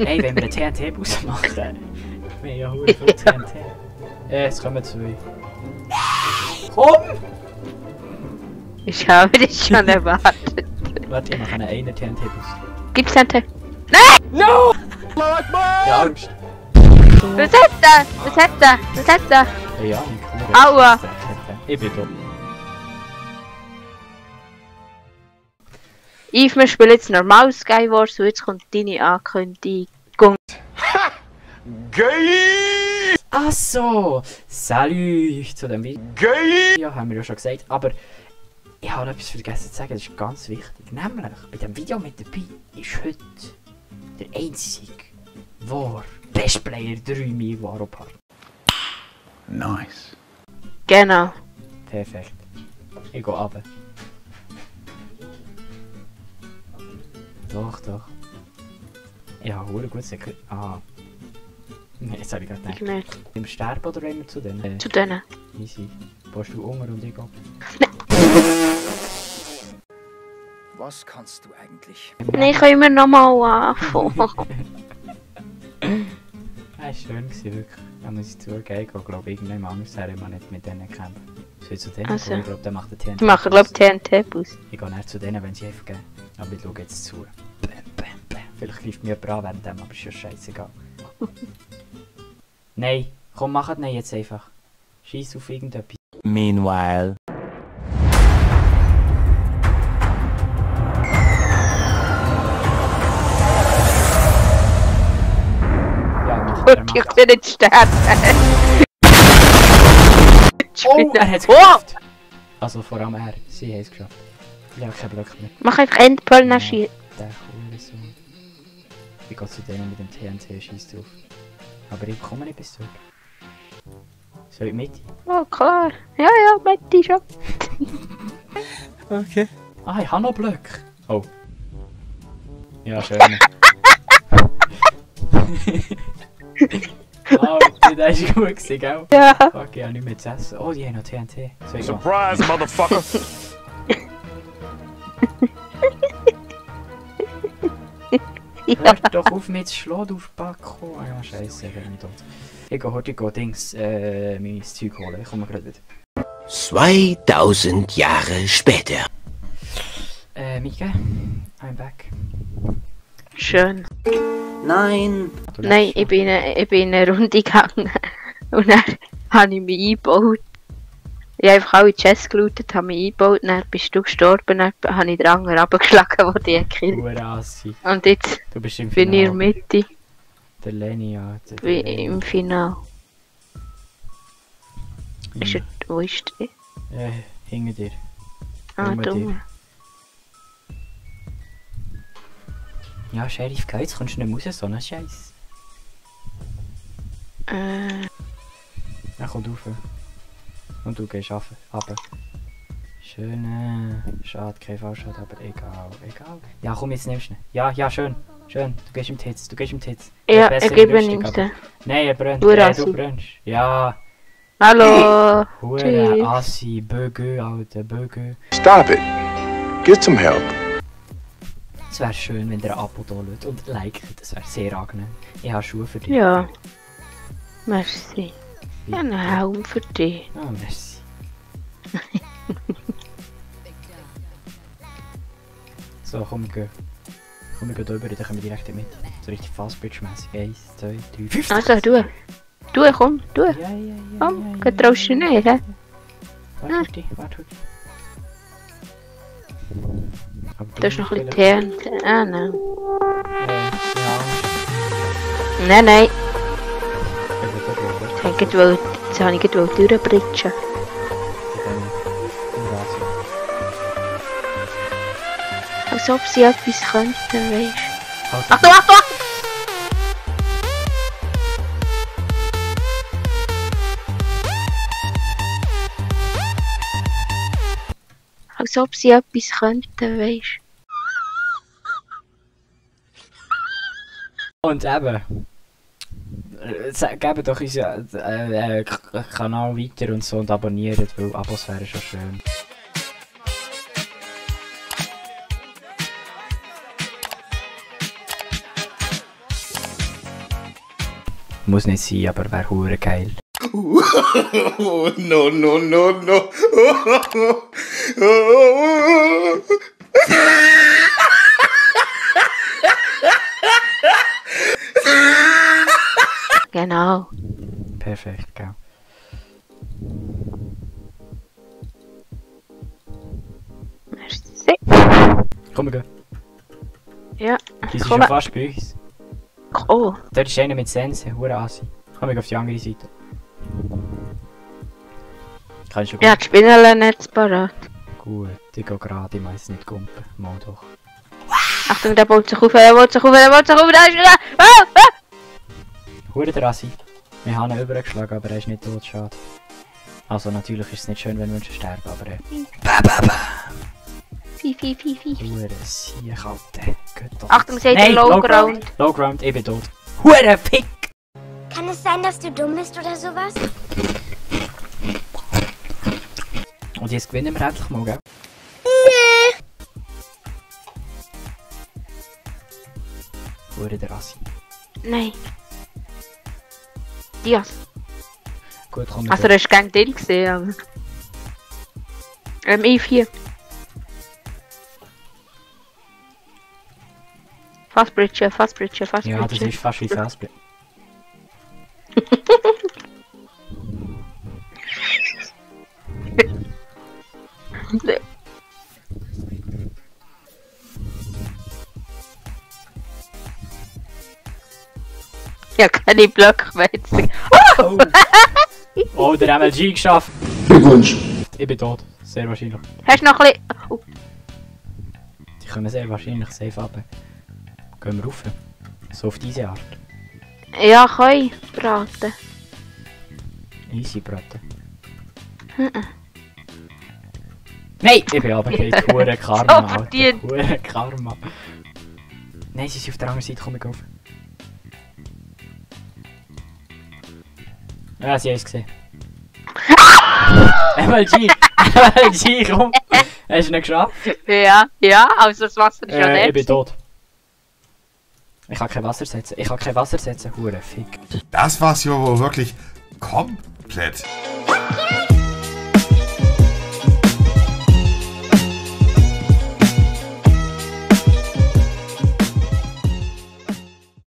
Ey, wenn wir einen TNT-Bus machen, wir haben ja hure viel TNT. Es kommen 2. Komm! Ich habe dich schon erwartet. Warte, ich mache einen TNT-Bus. Gibt's TNT? Nein! No! Ja, Angst. Was hat er? Was hat er? Was hat er? Ja, ich Aua! Ich bin da. Yves, wir spielen jetzt normal Skywars und jetzt kommt deine Ankündigung. Geil! Ach so! Salut zu dem Video. Geil! Ja, haben wir ja schon gesagt, aber ich habe etwas vergessen zu sagen, das ist ganz wichtig. Nämlich, bei dem Video mit dabei ist heute der einzige wahre Best Player 3 Mi Waropar. Nice. Genau. Perfekt. Ich gehe runter. Doch, doch. Ich habe ein gutes Sekret. Ah. Nein, jetzt habe ich gerade Ich gedacht. nicht. Im Sterben oder wollen wir zu denen? Zu denen. Easy. Bohrst du unter und ich gehe. Was kannst du eigentlich? Nein, können wir nochmal anfangen. Das war schön, wirklich. Da muss ich zugeben, ich glaube irgendwann anders her, wenn man nicht mit denen kämpft. Soll ich zu denen Also. gehen? Ich glaube, der macht den TNT. Die machen, glaube ich, TNT-Bus. Ich gehe näher zu denen, wenn sie einfach gehen. Aber ich schaue jetzt zu. Bäm, bäm, bäm. Vielleicht greift mir jemand an während dem, aber ist ja scheißegal. Nein, komm, mach nein jetzt einfach. Scheiß auf irgendetwas. Meanwhile. Ja, mach, Und ich will nicht sterben. Oh, er hat es geschafft! Also vor allem er, sie haben es geschafft. Ich habe keinen Block mehr. Mach einfach Endpearl naschieren. Der Hurensohn. Ich gehe zu denen mit dem TNT, scheiß drauf. Aber ich komme nicht bis dort. Soll ich mit? Oh, klar. Ja, ja, Matti schon. Okay. Ah, ich habe noch Blöcke. Oh. Ja, schön. Oh, das war gut gewesen, gell? Ja. Fuck, ich habe nicht mehr zu essen. Oh, die haben noch TNT. Soll ich gehen? Surprise, motherfucker! Ja. Hört doch auf mich zu schlagen, du Spacko. Ah ja, scheiße, ich bin nicht tot. Ich gehe heute Dings, mein Zeug holen. Ich komme gerade wieder. 2000 Jahre später. Mike, I'm back. Schön. Nein. Du Nein, lebst ich bin in eine Runde gegangen. Und dann habe ich mich eingebaut. Ich habe einfach alle Chests gelootet, habe mich eingebaut, dann bist du gestorben, dann habe ich den anderen runtergeschlagen, der dich gekillt schon. hat. Urassi. Und jetzt Du bist im bin ich in der Finale. Mitte, Der Lenny, ja. Der wie Lenny. im Finale. Ist er, wo ist der? Hinter dir. Ah, Unter du. dir. Ja, Sheriff, geh, jetzt kommst du nicht raus, so ein Scheiß. Ja, komm rauf. Und du gehst runter. Schön, schade, kein Fallschaden, aber egal, egal. Ja, komm, jetzt nimmst du ihn. Ja, ja, schön, schön. Du gehst im Titz, du gehst im Titz. Ja, Besser ich gebe lustig, ihm aber- den. Nein, er brennt. Urassi. Du brennst. Ja, Hallo! hure Tschüss. Assi, Böge, Alter, Böge. Stop it. Get some help. Es wäre schön, wenn der ein Abo da lädt und liket, das wäre sehr angenehm. Ich habe Schuhe für dich. Ja. Merci. Ja, einen Helm für dich. Ah, merci. So, komm, wir gehen. Komm, wir gehen da rüber, dann können wir direkt in die Mitte. So richtig Fastbridge-mässig. 1, 2, 3, 5. Also, du. Du, komm, du. Ja, ja, ja. Komm, ja, getraust du nicht, hä? Warte auf dich, warte auf dich. Aber Da ist noch ein bisschen vielleicht- TNT. Ah, nein. Ja, Nein, nein. ich will da drüber. Jetzt habe ich gerade durchbritschen. Als ob sie etwas könnten, weisst du. Also, Achtung, Achtung! Als ob sie etwas könnten, weisst und eben. Gebt doch unseren Kanal weiter und so und abonniert, weil Abos wären schon schön. Muss nicht sein, aber wäre hure geil. Oh, no, no, no, no. Genau. Perfekt, gell. Merci. Komm, wir gehen. Ja, Die sind komm. schon fast bei uns. Oh, Dort ist einer mit Sense, hure Asi. Komm, wir gehen auf die andere Seite. Kann ich schon ja, die Spinnennetz parat. gut. Ich gehe gerade, ich weiss nicht gumpen. Mal doch. Achtung, der baut sich auf, der baut sich auf, der baut sich auf, der ist wieder. Ah, ah. Hure der Asi. Wir haben ihn übergeschlagen, aber er ist nicht tot, schade. Also natürlich ist es nicht schön, wenn Menschen sterben, aber Fi, fi, fi, fi. hure Siech, Alter. Geht doch. Achtung, seht ihr Nein, Low Ground. Low Ground, ich bin tot. Hure Fick! Kann es sein, dass du dumm bist oder sowas? Und jetzt gewinnen wir endlich mal, gell? Hure der Asi. Nein. Dias. Gut, komm, wir Also, gehen. er ist gegen den gesehen, aber. E4. Fastbridge, Fastbridge, Fastbridge. Ja, das ist fast wie Fastbill. Ja, keine Blockweite. Oh. Oh, der MLG geschafft. Glückwunsch. Ich bin tot. Sehr wahrscheinlich. Hast du noch ein bisschen. Oh, Die kommen sehr wahrscheinlich safe ab. Gehen wir rauf. So auf diese Art. ja, kann ich braten. Easy Braten. Nein! Ich bin runtergefallen. Hure Karma, So Alter. verdient. Hure Karma. Nein, sie sind auf der anderen Seite. Komm, ich auf. Ja, sie haben es gesehen. MLG! MLG, komm! Hast du nicht geschafft? Ja, ja, also das Wasser ist ja Ich bin nicht. tot. Ich kann kein Wasser setzen. Ich kann kein Wasser setzen. Hure Fick. Das war's ja wohl wirklich komplett.